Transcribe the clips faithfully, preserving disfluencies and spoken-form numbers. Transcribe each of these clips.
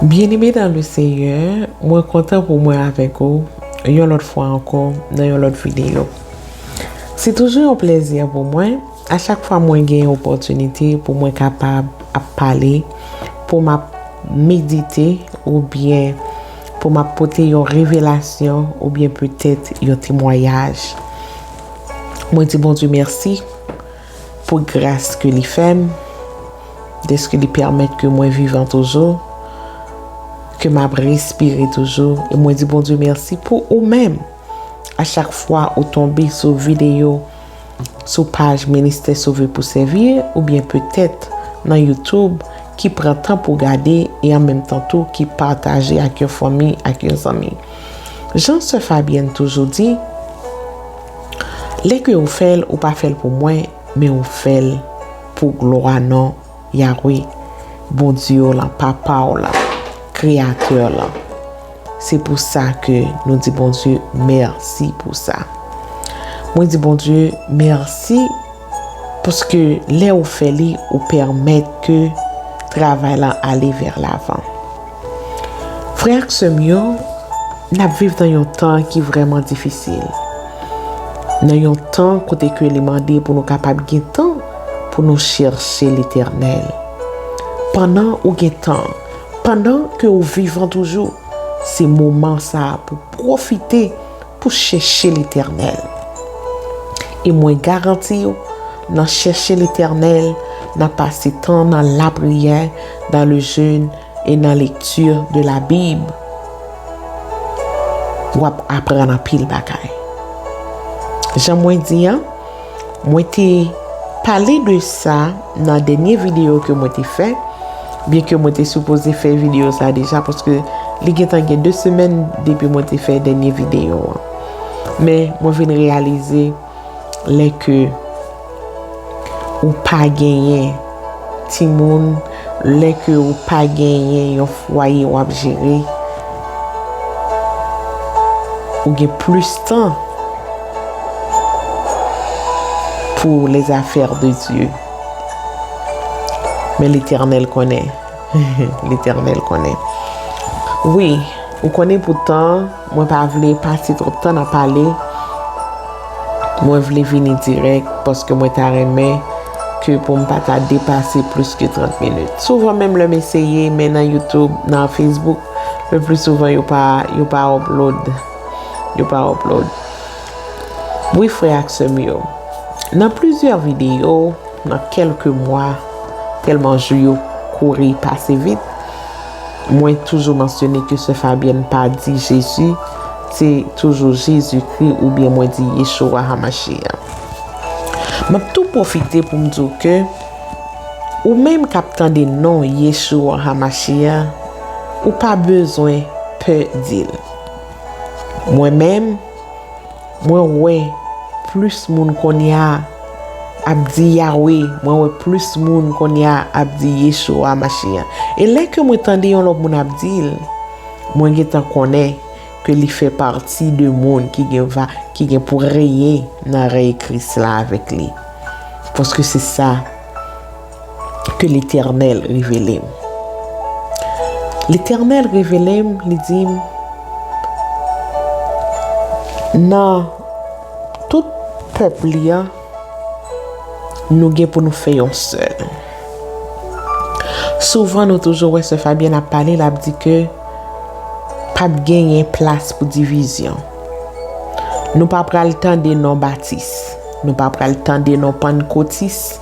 Bien-aimé dans le Seigneur, mwen kontan pou mwen avèk ou yon lòt fwa ankò nan yon lòt videyo. Se toujou yon plèzi pou mwen, a chak fwa mwen gen opòtinite pou mwen kapab ap pale, pou m ap medite oubyen pou m ap pote yon revelasyon oubyen petèt yon temwayaj. Mwen di Bondye mèsi pou gras ke li fè m, dèske li pèmèt ke mwen vivan toujou, ke m ap respire toujou, e mwen di Bondye mèsi pou ou menm. A chak fwa ou tonbe sou videyo, sou paj Ministè Sove pou Sèvi, oubyen petèt nan YouTube, ki pran tan pou gade e an menm tan tou ki pataje ak yon fanmi, ak yon zanmi. Jan Sè Fabyèn toujou di, lè ke ou fè l, ou pa fè l pou mwen, men ou fè l pou glwa non Yahweh, Bondye w lan, Papa w lan, Kreyatè w lan. Se pou sa ke nou di Bondye mèsi pou sa. Mwen di Bondye mèsi paske lè ou fè li, ou pèmèt ke travay lan ale vè lavan. Frè ak sè m yo, n ap viv nan yon tan ki vrèman difisil. Nan yon tan kote ke li mande pou nou kapab gen tan pou nou chèche Letènèl. Pandan ou gen tan, pandan ke ou vivan toujou, se moman sa a pou pwofite pou chèche Letènèl. E mwen garanti w, nan chèche Letènèl, nan pase tan nan lapriyè, dans le jeûne et dans lecture de la Bible, w ap aprann anpil bagay. Jan mwen di an, mwen te pale de sa nan dènye videyo ke mwen te fè, byen ke mwen te sipoze fè videyo sa deja, paske li gentan gen de semèn depi mwen te fè dènye videyo an. Men mwen vin reyalize lè ke ou pa genyen timoun, lè ke ou pa genyen yon fwaye w ap jere, ou gen plis tan pou les affaires de Dieu. Men Letènèl konnen. Letènèl konnen. Wi, ou konnen poutan, mwen pa vle pase twòp tan nan pale. Mwen vle vini dirèk paske mwen ta renmen ke pou m pa ta depase plis ke trant minit. Souvan menm lè m eseye, men nan YouTube, nan Facebook, le pli souvan yo pa, yo pa upload. Yo pa upload. Wi, frè ak sè m yo. Nan plizyè videyo, nan kèlke mwa, tèlman jou yo kouri pase vit, mwen toujou mansyone ke sè Fabyèn pa di Jezi, se toujou Jezikri oubyen mwen di Yeshua Hamashiach. M ap tou pwofite pou m di w ke ou menm k ap tande non Yeshua Hamashiach, ou pa bezwen pè di l. Mwen menm, mwen wè plis moun kounye a ap di Yahweh, mwen wè plis moun kounye a ap di Yeshua Mashiach. E lè ke mwen tande yon lòt moun ap di l, mwen gentan konnen ke li fè pati de moun ki gen va, ki gen pou renye nan rèy Kris la avèk li. Paske se sa ke Letènèl revele m. Letènèl revele m, li di m, nan tout pèp li an, nou gen pou nou fè yon sèl. Souvan, nou toujou wè sè Fabyèn ap pale, l ap di ke p ap genyen plas pou divizyon. Nou pa pral tande non batis. Nou pa pral tande non pannkotis.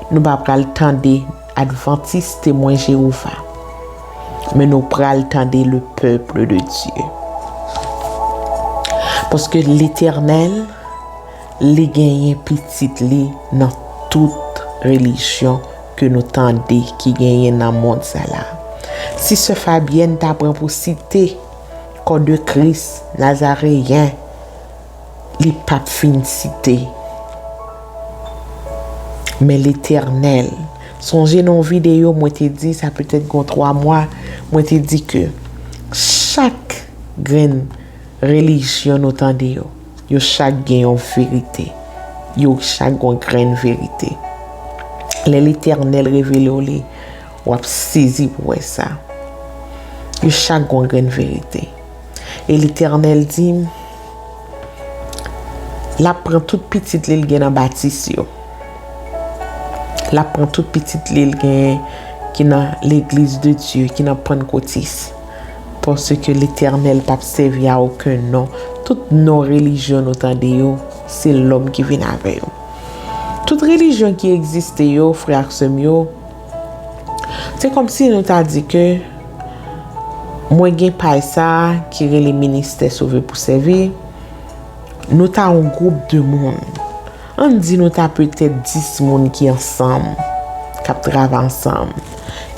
Nou pa pral tande advantis, temwen Jewova. Men nou pral tande le peuple de Dieu. Paske Letènèl, li genyen pitit li nan tout relijyon ke nou tande ki genyen nan mond sa la. Si sè Fabyèn ta pran pou site kò de Kris Nazareyen, li p ap fin site. Men Letènèl, sonje nan yon videyo mwen te di, sa petèt gon twa mwa, mwen te di ke chak grenn relijyon nou tande yo, yo chak gen yon verite. Yo chak gon grenn verite. Lè Letènèl revele w li, w ap sezi pou wè sa. Chak gon grenn verite. E Letènèl di m, l ap pran tout pitit li l gen nan batis yo. L ap pran tout pitit li l gen ki nan legliz de Dye, ki nan Pannkotis. Paske Letènèl p ap sèvi a okenn non. Tout non relijyon nou tande yo, se lòm ki vin avè yo. Tout relijyon ki egziste yo, frè ak sè m yo, se kòmsi nou ta di ke mwen gen paj sa a ki rele Ministè Sove pou Sèvi. Nou ta yon gwoup de moun. Ann di nou ta petèt dis moun ki ansanm, k ap travay ansanm.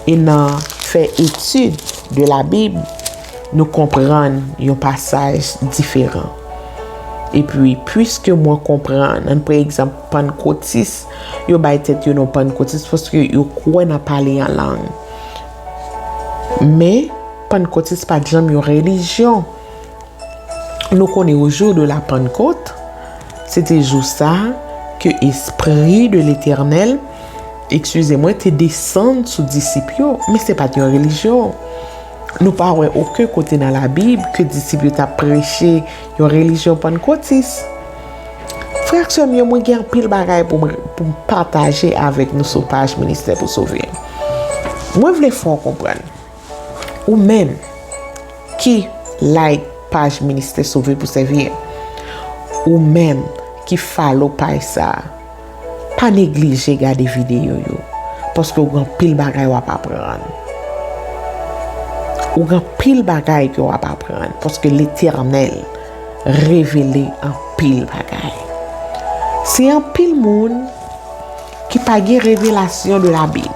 E nan fè etid de la Bib, nou konprann yon pasaj diferan. Epi, piske mwen konprann, ann pran egzanp Pannkotis, yo bay tèt yo non Pannkotis paske yo kwè nan pale an lang. Men, Pannkotis pa t janm yon relijyon. Nou konnen au jour de la Pentecôte, se te jou sa ke Espri de Letènèl, eskize mwen, te desann sou disip yo, men se pa t yon relijyon. Nou pa wè okenn kote nan Labib ke disip yo t ap preche yon relijyon pannkotis. Frè ak sè m yo, mwen gen anpil bagay pou mwen, pou m pataje avèk nou sou paj Ministè pou Sove. Mwen vle fè w konprann, ou menm ki like paj Ministè Sove pou Sèvi a, ou menm ki follow paj sa a, pa neglije gade videyo yo, paske w gen anpil bagay w ap aprann. Ou gen anpil bagay ke w ap aprann, paske Letènèl revele anpil bagay. Se anpil moun ki pa gen revelasyon de Labib.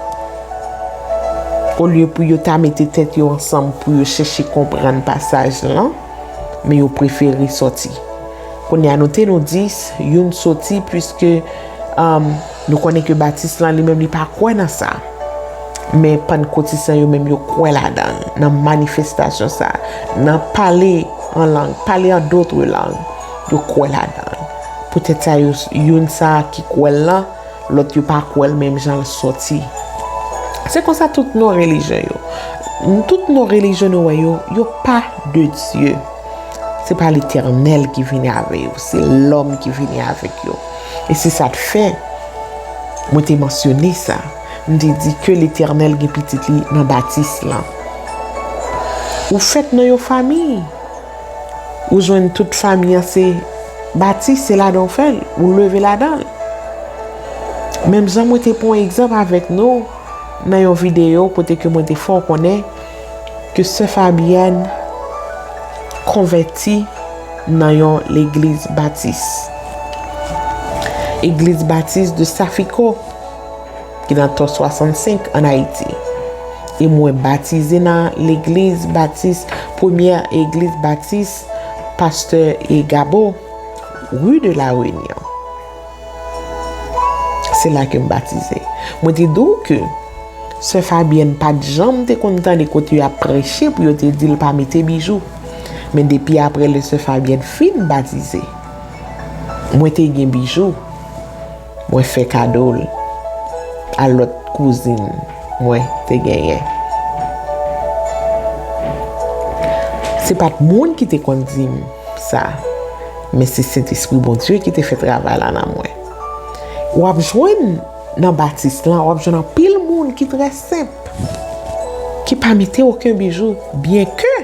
Olye pou yo ta mete tèt yo ansanm pou yo chèche konprann pasaj lan, men yo prefere sòti. Kounye a nou te nou dis, youn soti, piske, um, nou konnen ke batis lan li menm li pa kwè nan sa. Men pannkotis lan yo menm yo kwè ladan l, nan manifestasyon sa, nan pale an lang, pale an dotre lang, yo kwè ladan l. Poutèt sa yo, youn sa ki kwè l lan, lòt yo pa kwè l menm jan l sòti. Se konsa tout non relijyon yo. Tout non relijyon nou wè yo, yo pa de Dye. Se pa Letènèl ki vini avè yo, se lòm ki vini avèk yo. E se sa k fè mwen te mansyone sa. M te di ke Letènèl gen pitit li nan batis lan. Ou fèt nan yon fanmi. Ou jwenn tout fanmi an se batis, se ladan w fè l, ou leve ladan l. Menm jan mwen te pran egzanp avèk nou nan yon videyo kote ke mwen te fè w konnen ke sè Fabyèn konvèti nan yon legliz batis. Egliz batis de Safiko, ki nan Tò swasannsenk ann Ayiti. E mwen batize nan legliz batis, premyè egliz batis, pastè e Gabo, rue de la Réunion. Se la ke m batize. Mwen te di w ke sè Fabyèn pa t janm te konn tande kote y ap preche pou yo te di l pa mete bijou. Men depi apre lè sè Fabyèn fin batize, mwen te gen bijou. Mwen fè kado l a lòt kouzin mwen te genyen. Se pa t moun ki te konn di m sa, men se Sentespri Bondye ki te fè travay la nan mwen. W ap jwenn nan batis lan, w ap jwenn anpil moun ki trè senp, ki pa mete okenn bijou, byenke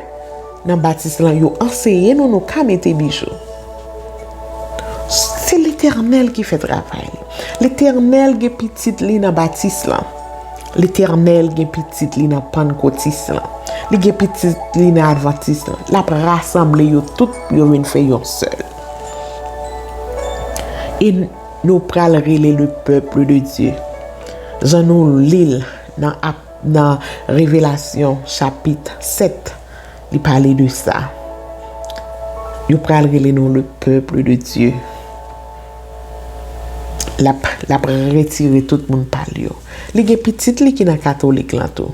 nan batis lan, yo anseye nou nou ka mete bijou. Se Letènèl ki fè travay li. Letènèl gen pitit li nan batis lan. Letènèl gen pitit li nan pannkotis lan. Li gen pitit li nan advantis lan. L ap rasanble yo tout pou yo vin fè yon sèl. E n-, nou pral rele le peuple de Dieu. Jan nou li l nan ap, nan Revelasyon chapit sèt, li pale de sa. Yo pral rele nou le peuple de Dieu. L ap, l ap retire tout moun pa l yo. Li gen pitit li ki nan katolik lan tou.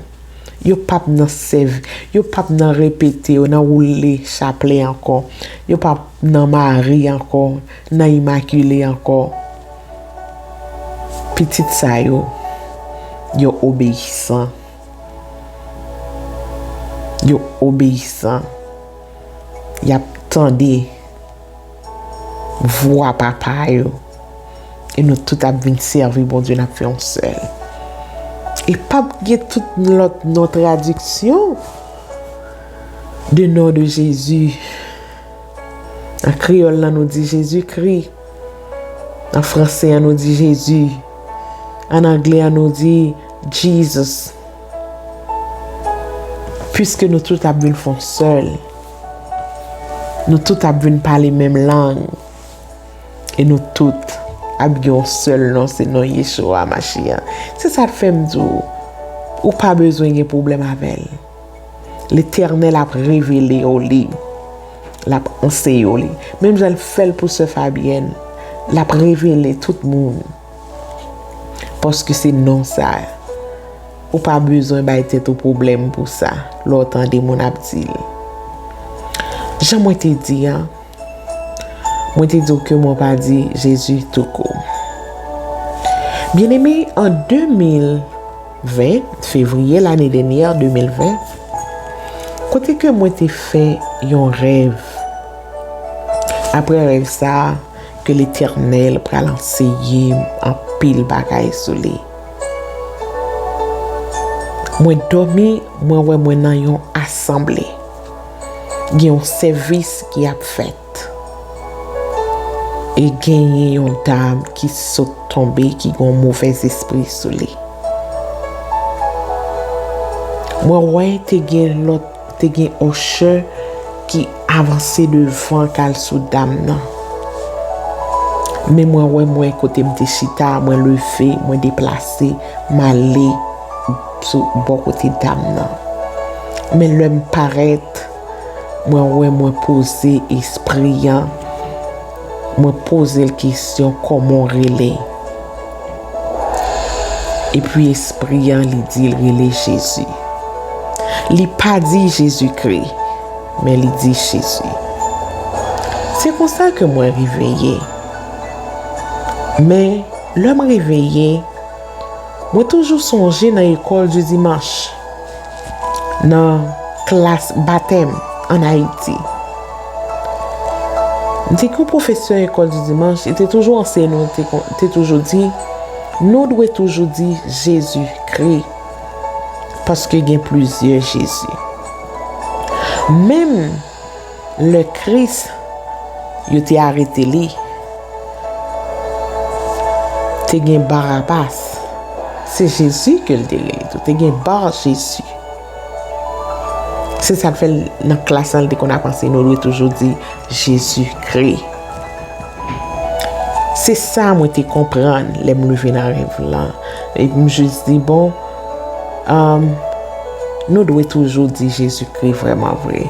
Yo p ap nan sèv, yo p ap nan repete, yo nan woule chaplè ankò. Yo p ap nan mari ankò, nan imakile ankò. Pitit sa yo, yo obeyisan. Yo obeyisan, y ap tande vwa Papa yo, e nou tout ap vin sèvi Bondye, n ap fè yon sèl. E p ap gen tout lòt non tradiksyon de non de Jezi. An kreyòl la, nou di Jezikri. An franse a, nou di Jezi. An angle a, nou di Jesus. Piske nou tout ap vin fè yon sèl, nou tout ap vin pale menm lang, e nou tout ap gen yon sèl non, se non Yeshua Mashiach. Se sa k fè m di w, ou pa bezwen gen pwoblèm avè l. Letènèl ap revele w li. L ap anseye w li. Menm jan l fè l pou sè Fabyèn, l ap revele tout moun. Paske se non sa. Ou pa bezwen bay tèt ou pwoblèm pou sa, lè w tande moun ap di l. Jan mwen te di a, mwen te di w ke mwen pa di Jezi toukou. Byeneme, an de mil ven, fevriye lane dènyè, de mil ven, kote ke mwen te fè yon rèv. Apre rèv sa a, ke Letènèl pral anseye m anpil bagay sou li. Mwen dòmi, mwen wè mwen nan yon asanble. Gen yon sèvis ki ap fèt. E genyen yon dam ki sot tonbe, ki gen yon movèzespri sou li. Mwen wè te gen lòt, te gen òchè ki avanse devan k al sou dam nan. Men mwen wè mwen kote m te chita, mwen leve, mwen deplase, m ale sou bò kote dam nan. Men lè m parèt, mwen wè mwen poze espri an, mwen poze l kesyon kòman w rele. Epi espri an li di l rele Jezi. Li pa di Jezikri, men li di Jezi. Se konsa ke mwen reveye. Men lè m reveye, mwen toujou sonje nan ekòl di dimanch, nan klas batèm ann Ayiti. M te gen yon pwofesè ekòl di dimanch, li te toujou anseye nou, te, te toujou di, nou dwe toujou di Jezikri, paske gen plizyè Jezi. Menm lè Kris, yo te arete li, te gen Barabbas. Se Jezi ke l te rele tou. Te gen Bar Jezi. Se sa k fè l, nan klas la, l te konn ap anseye nou, nou dwe toujou di Jezikri. Se sa mwen te konprann lè m leve nan rèv lan. Epi m jis di, bon, um, nou dwe toujou di Jezikri vrèman vre.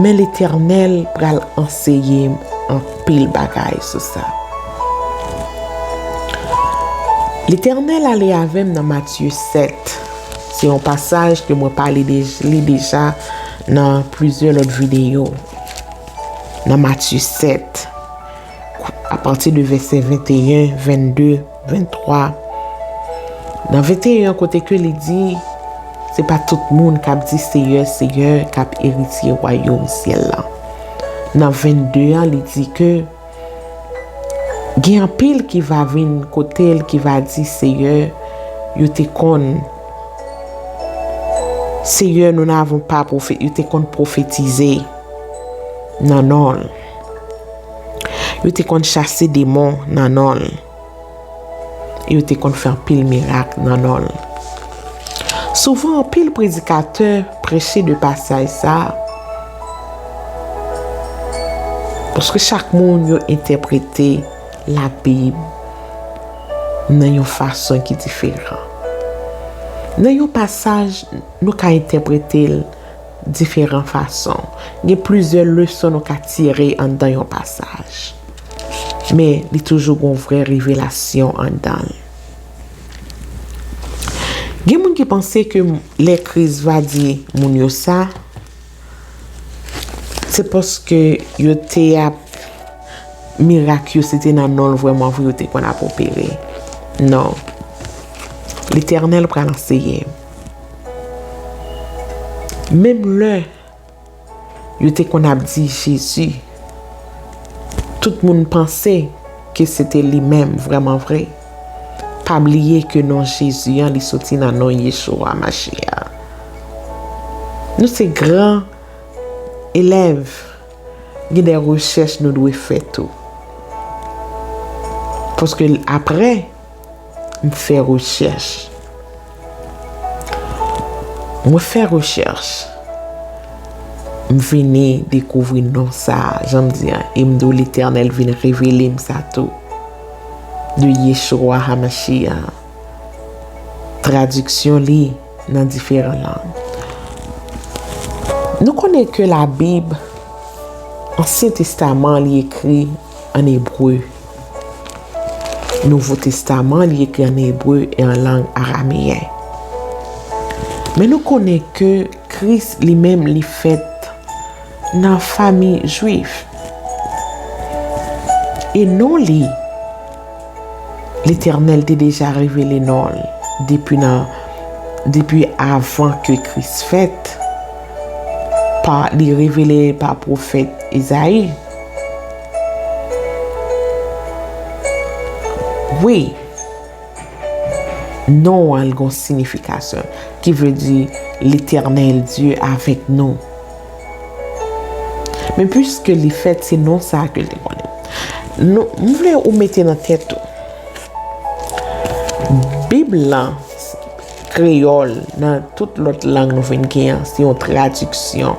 Men Letènèl pral anseye m anpil bagay sou sa. Letènèl ale avè m nan Matye sèt. Se yon pasaj ke mwen pale de, li deja nan plizyè lòt videyo. Nan Matye sèt, apati de vèsè venteyen, vennde, venntwa. Nan venteyen an, kote ke li di, se pa tout moun k ap di Seyè, Seyè, k ap eritye wayòm syèl la. Nan vennde an, li di ke gen anpil ki va vin kote l, ki va di, Seyè, yo te konn, Seyè, nous n'avons pas prophé-, yo te konn pwofetize nan non l. Yo te konn chase demon nan non l. E yo te konn fè anpil mirak nan non l. Souvan, anpil predikatè preche de pasaj sa a, paske chak moun yo entèprete Labib nan yon fason ki diferan. Nan yon pasaj, nou ka entèprete l diferan fason. Gen plizyè leson nou ka tire anndan yon pasaj. Men, li toujou gen yon vrè revelasyon anndan l. Gen moun ki panse ke lè Kris va di moun yo sa, se paske yo te ap, mirak yo, se te nan non l vrèman vre yo te konn ap opere. Non. Letènèl pral anseye. Menm lè yo te konn ap di Jezi, tout moun panse ke se te li menm vrèman vre. Pa bliye ke non Jezi an, li soti nan non Yeshua Mashiach. Nou se gran elèv, gen de rechèch nou dwe fè tou. Paske apre, m fè rechèch. Mwen fè rechèch. M vini dekouvri non sa a, jan m di an, e m di w Letènèl vin revele m sa tou. De Yeshua Hamashiach. Tradiksyon li nan diferan lang. Nou konnen ke Labib, Ansyen Testaman, li ekri ann ebre. Nouvo Testaman, li ekri ann ebre e an lang arameyen. Men nou konnen ke Kris li menm, li fèt nan fanmi jwif. E non li, Letènèl te deja revele non l depi nan, depi avan ke Kris fèt. Pa, li revele pa pwofèt Ezayi. Wi, non an l gon siyifikasyon, ki vle di Letènèl Dye avèk nou. Men piske li fèt, se non sa a ke l te konnen. Nou, m vle ou mete nan tèt ou. Bib lan, kreyòl, nan tout lòt lang nou vin gen an, se yon tradiksyon.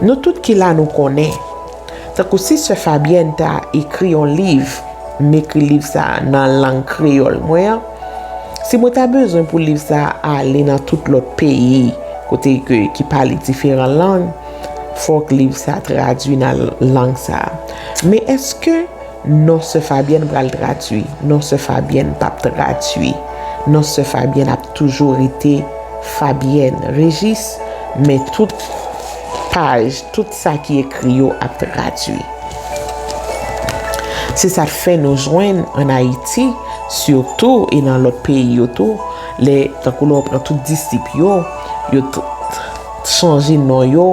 Nou tout ki la, nou konnen. Tankou si sè Fabyèn ta ekri yon liv, m ekri liv sa a nan lang kreyòl mwen an, si mwen ta bezwen pou liv sa a ale nan tout lòt peyi, kote ke, ki pale diferan lang, fòk liv sa a tradui nan lang sa a. Men èske non sè Fabyèn pral tradui? Non sè Fabyèn p ap tradui. Non sè Fabyèn ap toujou rete Fabyèn Régis, men tout paj, tout sa ki ekri yo ap tradui. Se sa k fè nou jwenn ann Ayiti, sitou e nan lòt peyi yo tou, lè, tankou lè w pran tout disip yo, yo t-, t-, chanje non yo,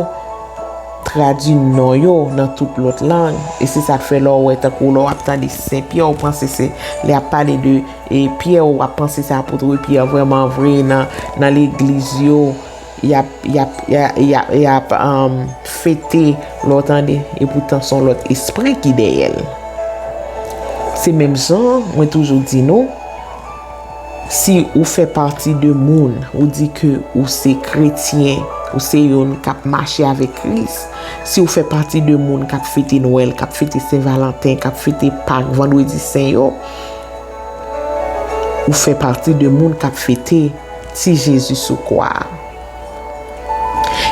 tradui non yo nan tout lòt lang. E se sa k fè lè w wè, tankou lè w ap tande Sen Pyè, w panse se, lè y ap pale de, e, Pyè, w ap panse se apot Pyè vrèman vre nan, nan legliz yo, y ap, y ap, y ap, y ap, y ap, um, fete, lè w tande, e poutan se yon lòt espri ki dèyè l. Se menm jan, mwen toujou di nou, si ou fè pati de moun, ou di ke ou se kretyen, ou se youn k ap mache avèk Kris, si ou fè pati de moun k ap fete Nwèl, k ap fete Sen Valanten, k ap fete Pak, Vandredi Sen yo, ou fè pati de moun k ap fete Ti Jezi sou kwa a.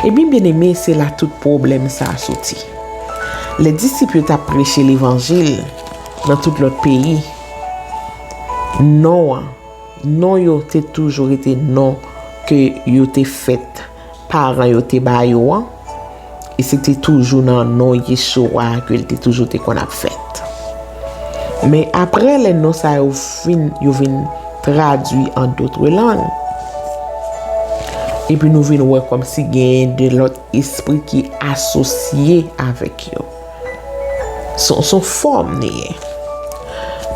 Ebyen, byeneme, se la tout pwoblèm sa a soti. Lè disip yo t ap preche levanjil nan tout lòt peyi, non an, non yo te toujou rete non ke yo te fèt, paran yo te ba yo an, e se te toujou nan non Yeshua ke l te toujou te konn ap fèt. Men apre lè non sa yo vin, yo vin tradui an dotre lang, epi nou vin wè kòmsi genyen de lòt espri ki asosye avèk yo. Se, se yon fòm li ye.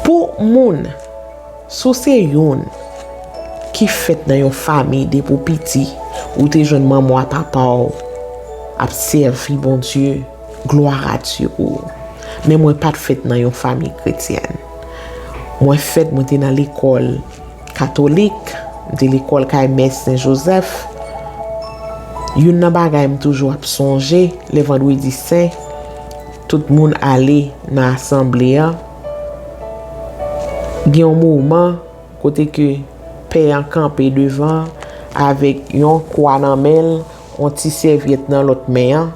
Pou moun, si w se youn ki fèt nan yon fanmi depi w piti, ou te jwenn manman w ak papa w ap sèvi Bondye, glwa a Dye pou ou. Men mwen pa t fèt nan yon fanmi kretyèn. Mwen fèt, mwen te nan lekòl katolik, m te lekòl kay Mè Sen Jozèf. Youn nan bagay m toujou ap sonje, lè Vandredi Sen, tout moun ale nan asanble a. Gen yon moman kote ke pè an kanpe devan avèk yon kwa nan men l, yon ti sèvyèt nan lòt men an,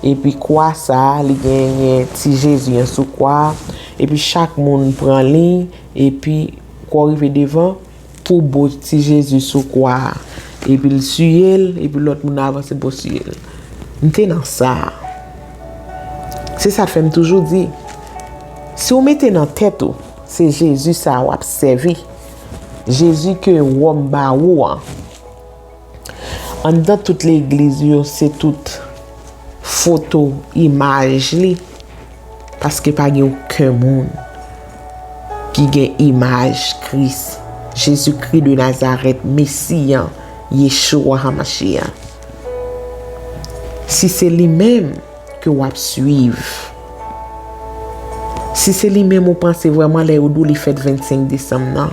epi kwa sa a, li genyen Ti Jezi an sou kwa a, epi chak moun pran liy, epi kwa w rive devan, pou bo Ti Jezi sou kwa a, epi l siye l, epi lòt moun avanse pou siye l. M te nan sa a. Se sa k fè m toujou di, si w mete nan tèt ou, se Jezi sa a w ap sèvi, Jezi ke Wòm ba ou an, Anndan tout legliz yo, se tout foto, imaj li, paske pa gen okenn moun ki gen imaj Kris, Jezikri de Nazarèt, Mesi an, Yeshua Hamashiach. Si se li menm ke w ap swiv, si se li menm ou panse vrèman lè yo di w li fèt vennsenk desanm nan,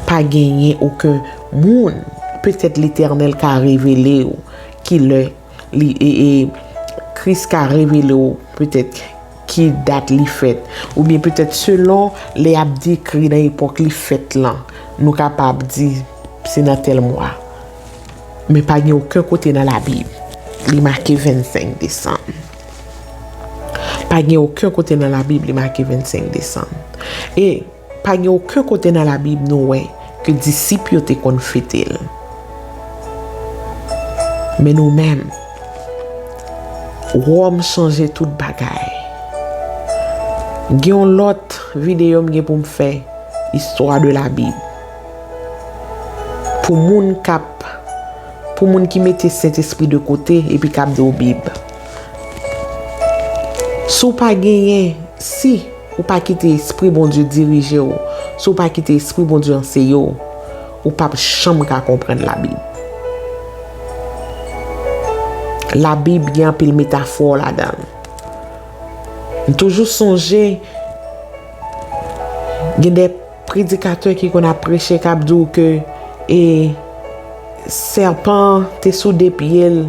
pa genyen okenn moun, petèt Letènèl ka revele w ki lè li, e, e, Kris ka revele w petèt ki dat li fèt, oubyen petèt selon lè y ap dekri nan epòk li fèt lan, nou kapab di se nan tèl mwa. Men pa gen okenn kote nan Labib li make vennsenk desanm. Pa gen okenn kote nan Labib li make vennsenk desanm. E pa gen okenn kote nan Labib nou wè ke disip yo te konn fete l. Men nou menm, Wòm chanje tout bagay. Gen yon lòt videyo m gen pou m fè, istwa de la Bib. Pou moun k ap, pou moun ki mete Sentespri de kote epi k ap di w Bib. Si w pa genyen, si ou pa kite Espri Bondye dirije w, si w pa kite Espri Bondye anseye w, ou p ap janm ka konprann Labib. Labib gen anpil metafò ladan l. M toujou sonje, gen de predikatè ki konn ap preche, k ap di w ke, e, sèpan te sou de pye l,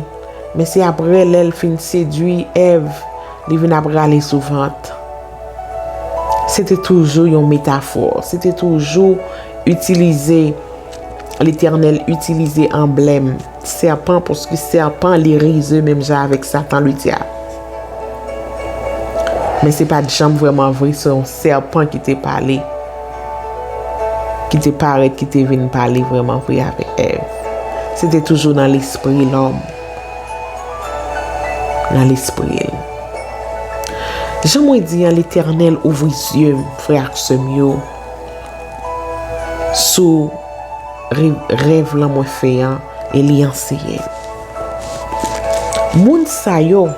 men se apre lè l fin sedui Èv, li vin ap rale sou vant. Se te toujou yon metafò, se te toujou itilize, Letènèl itilize anblèm sèpan, paske sèpan li rize menm jan avèk Satan, le dyab. Men se pa t janm vrèman vre, se yon sèpan ki te pale, ki te parèt, ki te vin pale vrèman vre avèk Èv. Se te toujou nan lespri lòm, nan lespri l. Jan mwen di an, Letènèl ouvri zye m, frè ak sè m yo, sou re-, rèv lan mwen fè an, e li anseye m. Moun sa yo,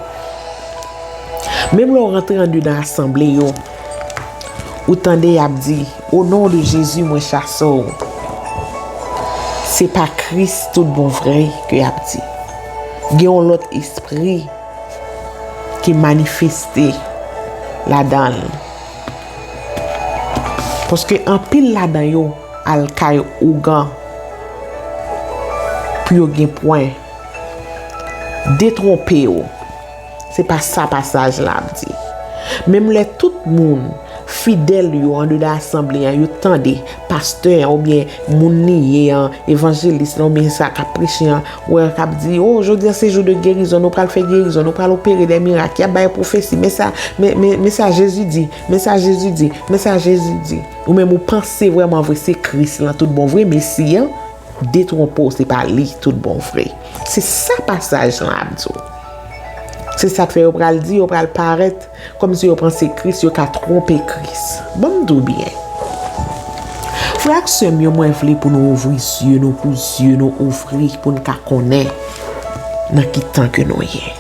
menm lè w rantre andedan asanble yo, ou tande y ap di, "O non de Jezi, mwen chase w." Se pa Kris tout bon vre ke y ap di. Gen yon lòt espri ki manifeste ladan l. Paske anpil ladan yo al kay ougan pou yo gen pwen. Detwonpe w. Se pa sa pasaj la ap di. Menm lè tout moun fidèl yo andedan asanble a, yo tande pastè an oubyen moun li ye an, evanjelis lan oubyen sa k ap preche an, wè k ap di, "O, jodi a se jou de gerizon, nou pral fè gerizon, nou pral opere de mirak, y ap bay pwofesi, men sa, men, men, men sa Jezi di, men sa Jezi di, men sa Jezi di." Ou menm ou panse vrèman vre se Kris lan tout bon vre, Mesi an, detwonpe w, se pa li tout bon vre. Se sa pasaj lan ap di w. Se sa k fè yo pral di, yo pral parèt kòmsi yo panse Kris, yo ka twonpe Kris. Ban m di w byen. Frè ak sè m yo, mwen vle pou nou ouvri zye nou, pou zye nou ouvri, pou n ka konnen nan ki tan ke nou ye.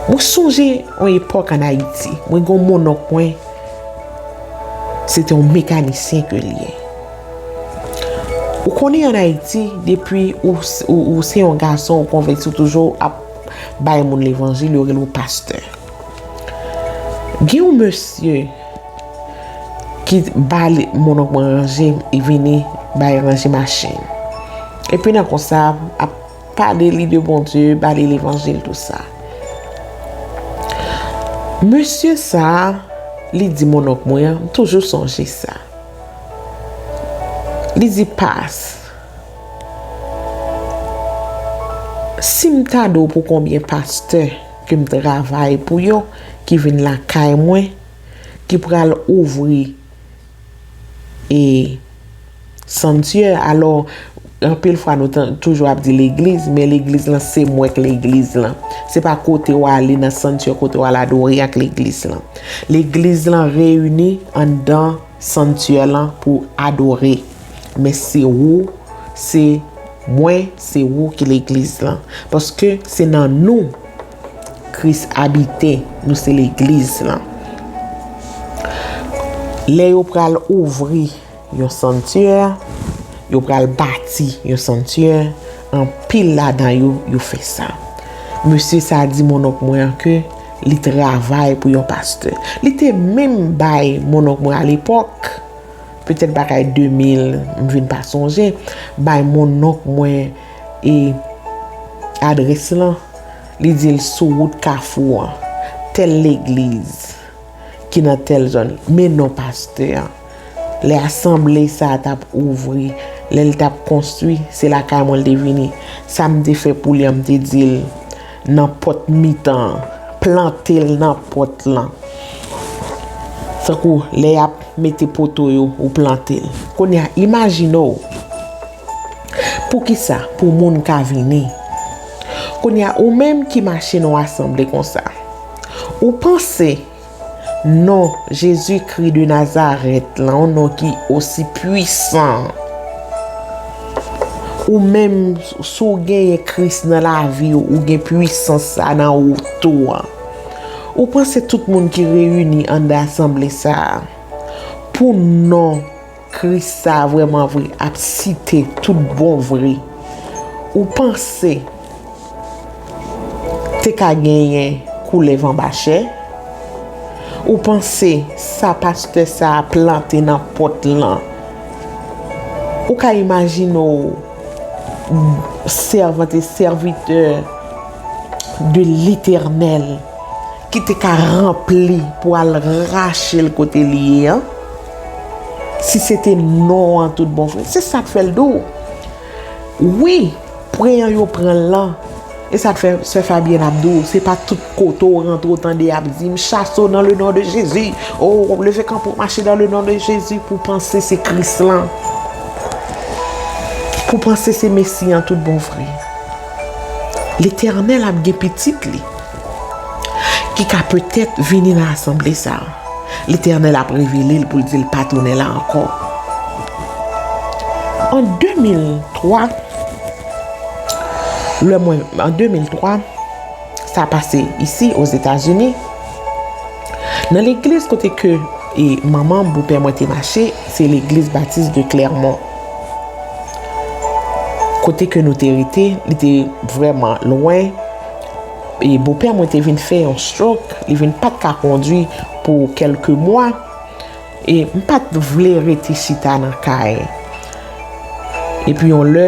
Mwen sonje yon epòk ann Ayiti, mwen gen yon monnonk mwen, se te yon mekanisyen ke l ye. Ou konnen ann Ayiti, depi ou, ou, ou se yon gason, ou konvèti, ou toujou ap bay moun levanjil, yo rele w pastè. Gen yon mesye ki ba li, monnonk mwen ranje, li vini bay ranje machin. Epi nan konsa, ap pale li de Bondye, ba li levanjil, tou sa. Mesye sa, li di monnonk mwen an, m toujou sonje sa. Li di, "Pas, si m ta di w pou konbyen pastè ke m travay pou yo, ki vin lakay mwen, ki pral ouvri, e, santyè, alò, anpil fwa nou tan-, toujou ap di legliz, men legliz lan se mwen k legliz lan. Se pa kote w ale nan santyè, kote w al adore ak legliz lan. Legliz lan reyini anndan santyè lan pou adore. Men se ou, se Mwen, se ou ki legliz lan. Paske se nan nou Kris abite, nou se legliz lan. Lè yo pral ouvri yon santyè, yo pral bati yon santyè, anpil ladan yo, yo fè sa. Mesye sa a di monnonk mwen an ke li travay pou yon pastè. Li te menm bay monnonk mwen alepòk, petèt bagay de mil, m vin pa sonje, bay monnonk mwen e adrès lan, li di l sou wout Kafou an, tèl legliz ki nan tèl zòn, men non pastè an. Lè asanble sa a t ap ouvri, lè l t ap konstwi, se lakay mwen l te vini. Sa m te fè pou li an, m te di l nan pòt mitan an, plante l nan pòt lan. Tankou lè y ap mete poto yo, ou plante l. Kounye a, imajine w, poukisa? Pou moun ka vini. Kounye a, ou menm ki mache nan yon asanble konsa, ou panse non Jezikri de Nazarèt lan, yon non ki osi pwisan. Ou menm, si w genyen Kris nan lavi w, ou gen pwisans sa nan woto a. Ou panse tout moun ki reyini anndan asanble sa a, pou non Kris sa a vrèman vre ap site tout bon vre, ou panse te ka genyen koulèv anba chè? Ou panse sa pastè sa a plante nan pòt lan? Ou ka imajine w, sèvant e sèvitè de Letènèl ki te ka ranpli pou al rache l kote li ye an? Si se te non an tout bon vre, se sa k fè l di w. Wi, pwen an yo pran l lan. E sa k fè sè Fabyèn ap di w, se pa tout kote w rantre w tande y ap di, m chase w dans le nom de Jésus. O, leve kanpe w mache dans le nom de Jésus pou panse se Kris lan. Pou panse se Mesi an tout bon vre. Letènèl ap gen pitit li ki ka petèt vini nan asanble sa a. Letènèl ap revele l pou l di l pa tounen la ankò. An de mil twa, lè mwen, an de mil twa, sa pase isi, Ozetazini, nan legliz kote ke e manman m, bopè mwen te mache, se legliz batis de Clermont. Kote ke nou te rete, li te vrèman lwen. E bopè mwen te vin fè yon stroke, li vin pa t ka kondwi pou kèlke mwa. E m pa t vle rete chita nan kay. Epi yon lè,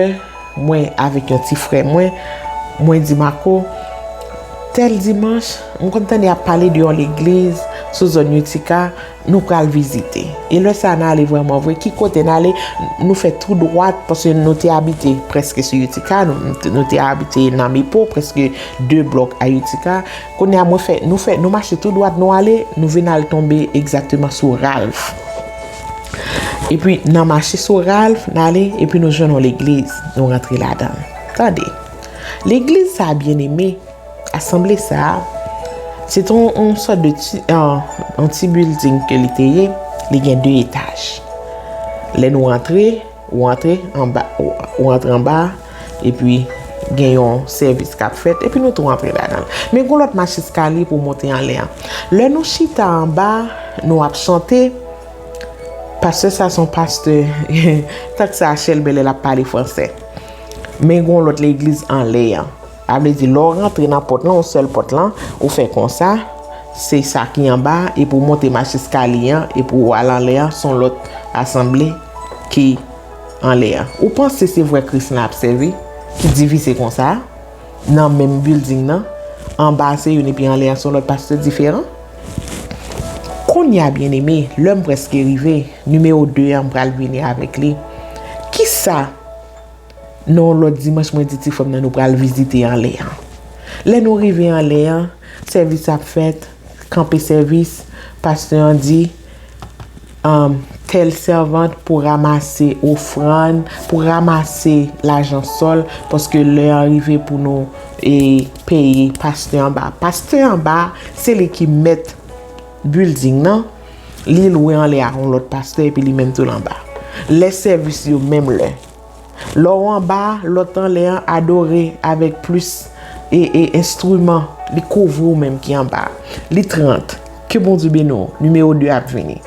mwen avèk yon ti frè mwen, mwen di Marco, tèl dimanch, m konn tande y ap pale de yon legliz sou zòn Utica, nou pral vizite. E lè sa a n ale vrèman vre, ki kote n ale, nou fè tou dwat, paske nou te abite prèske sou Utica, nou, nou te abite nan Mipo, prèske de blòk a Utica. Kounye a, mwen fè, nou fè, nou mache tou dwat, nou ale, nou vin al tonbe egzakteman sou Ralph. Epi, nan mache sou Ralph, n ale, epi nou jwenn yon legliz, nou rantre ladan l. Tande, legliz sa a, byeneme, asanble sa a, se te yon, yon sòt de ti, an, yon ti bilding ke li te ye, li gen de etaj. Lè nou rantre, ou antre anba, ou, ou antre anba, epi gen yon sèvis k ap fèt, epi nou tou antre ladan l. Men gon lòt mach eskalye pou w monte anlè an. Lè nou chita anba, nou ap chante, pastè sa se yon pastè, tank sa chèlbè lè l ap pale fransè. Men gon lòt legliz anlè an. Sa vle di, lè w rantre nan pòt lan, yon sèl pòt lan, ou fè konsa, se sa ki anba, epi w monte mach eskalye an, epi w al anlè an, se yon lòt asanble ki anlè an. Ou panse se vrè Kris lan ap sèvi, ki divize konsa, nan menm bilding nan, anba a se youn epi anlè an se yon lòt pastè diferan? Kounye a, byeneme, lè m prèske rive, nimewo de an, m pral vini avèk li. Kisa Nan yon lòt dimanch, mwen di ti frè m nan, nou pral vizite anlè an. Lè nou rive anlè an, sèvis ap fèt, kanpe sèvis, pastè an di, um, tèl sèvant pou ranmase ofrann, pou ranmase lajan sòl, paske lè an rive pou nou, e, peye pastè anba. Pastè anba, se li ki mèt bilding nan, li lwe anlè a yon lòt pastè, epi li menm tou l anba. Lè sèvis yo menm lè. Lè w anba, lòt anlè an adore avèk plis e, e enstriman, li kouvri w menm ki anba. Li trant. Ke Bondye beni w. Nimewo de ap vini.